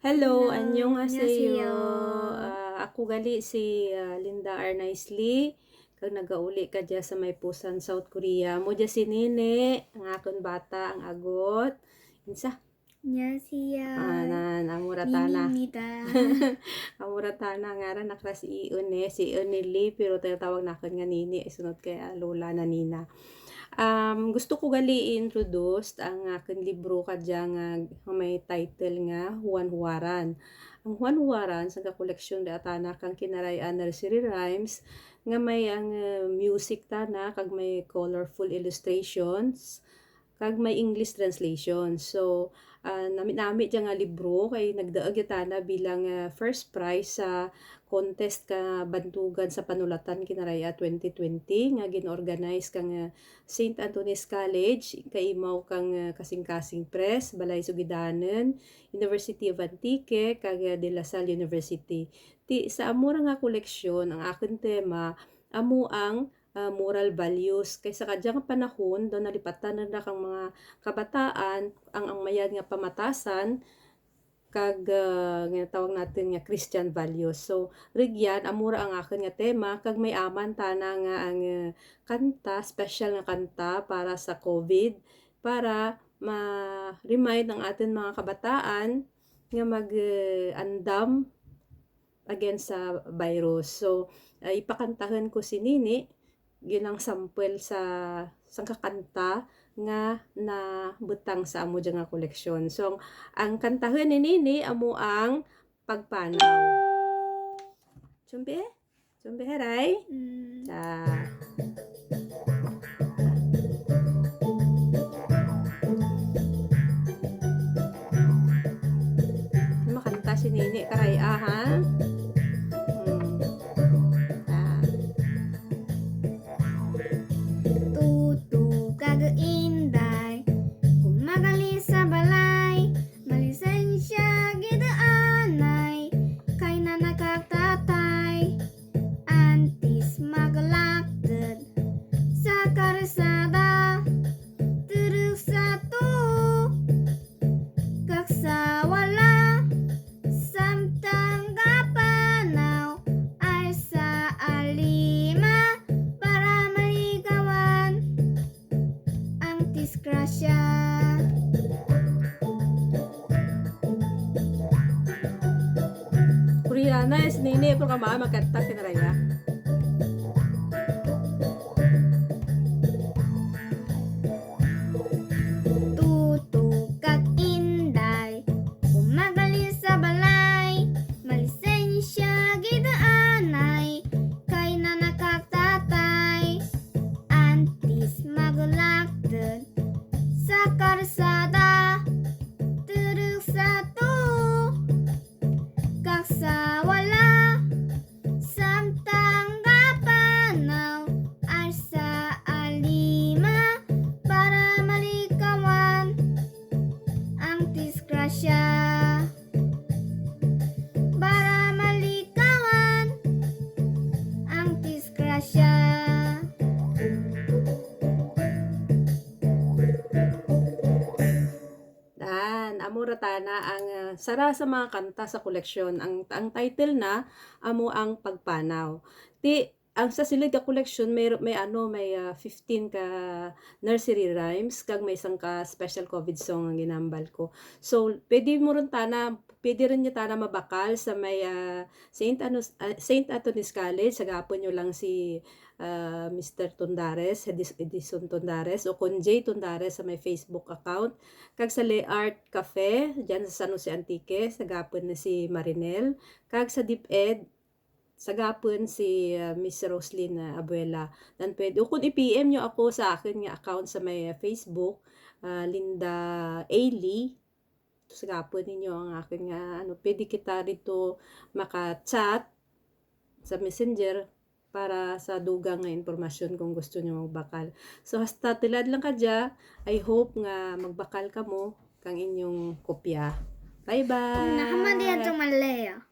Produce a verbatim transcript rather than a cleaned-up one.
Hello, hello, 안녕하세요. 안녕하세요. Ah, ako gali si, ah, Linda R. Nicely, kag nagauli kadya sa may Busan, South Korea. Amo dya si Nini, ang akun bata, ang agot. Insa? 안녕하세요. Ah, nan, amo ra tana. 니니입니다. Amo ra tana, ngaran na kara si Ion e, si Ion ni Lee, pero tinatawag nakun nga Nini, ay sunod kay, ah, lola na nina. Um, gusto ko gali i-introduce ang akun libro kadya nga, nga may title nga Huwan-Huwaran. Ang Huwan-Huwaran, sangka koleksyon dya tana kang Kinaray-a nursery rhymes, nga may ang, ah, music tana, kag may colorful illustrations, kag may English translation. So, ah, nami-nami dya nga libro, kay nagdaug dya tana bilang, ah, first prize sa contest ka Bantugan sa Panulatan Kinaray-a twenty twenty, nga gin-organize kang, ah, Saint Anthony's College, kaimaw kang, ah, Kasingkasing Press, Balay Sugidanun, University of Antique, kag, ah, De La Salle University. Ti, sa amo ra nga koleksyon, ang akun tema, amo ang ah, moral values. Kay sa kadya nga panahon, daw nalipatan run ra kang mga kabataan ang, ang mayad nga pamatasan, kag, ah, ginatawag natun nga Christian values. So, rugyan, amo ra ang akun nga tema, kag may aman tana nga ang, ah, kanta, special nga kanta para sa COVID, para ma-remind ang atun mga kabataan nga mag, ah, andam against sa virus. So, ah, ipakantahun ko si Nini, ginang sample sa sangka kanta nga nabutang sa amo dya nga koleksyon. So, ang kantahun ni Nini amo ang Pagpanaw. Chumbi? Chumbi haray? Mm. Cha. Makanta si Nini Karay-a, ha? Hmm. Ah. Tutu kag Inday, gumagali sa balay, malisensya gid anay, kay nanan kag tatay. Antes maglaktud sa karsada, turog sa tuo kag sa wala, samtang gapanaw, alsa alima para maligawan ang disgrasya. Koreana, eh, si Nini, pero kamaan magkanta, Kinaray-a. Tutu kag Inday, gumagali sa balay, malisensya gid anay, kay nanan kag tatay. Antes maglaktud sa karsada, turog sa tuo kag sa wala, samtang gapanaw, alsa alima para maligawan ang disgrasya. Para maligawan ang disgrasya. Dan, amo ra tana ang, ah, sara sa mga kanta sa koleksyon. Ang, ang title na, amo ang Pagpanaw. Ti, ang sa sulud ka koleksyon, may, may ano, may, ah, fifteen ka nursery rhymes, kag may sangka special COVID song ang ginhambal ko. So, pwede mo run tana, pwede run nyo tana mabakal sa may, ah, Saint Anos-, ah, Saint Anthony's College, sagapun nyo lang si, ah, Mister Tundares, Edis-, Edison Tundares, o kon Jay Tundares sa may Facebook account, kag sa Le Art Cafe, dyan sa San Jose Antique, sagapun na si Marinel, kag sa DepEd, sagapun si, ah, Miss Roslyn, ah, Abuela. Nan pwede, o kon i-P M nyo ako sa akun nga account sa may, ah, Facebook, ah, Linda Ailey. Sagapun ninyo ang akun nga, ano, pwede kita rugto maka-chat sa Messenger para sa dugang nga impormasyon kon gusto nyo magbakal. So, hasta tulad lang kadya, I hope nga magbakal kamo kang inyong kopya. Bye-bye! Nahaman diyan sa Malaya.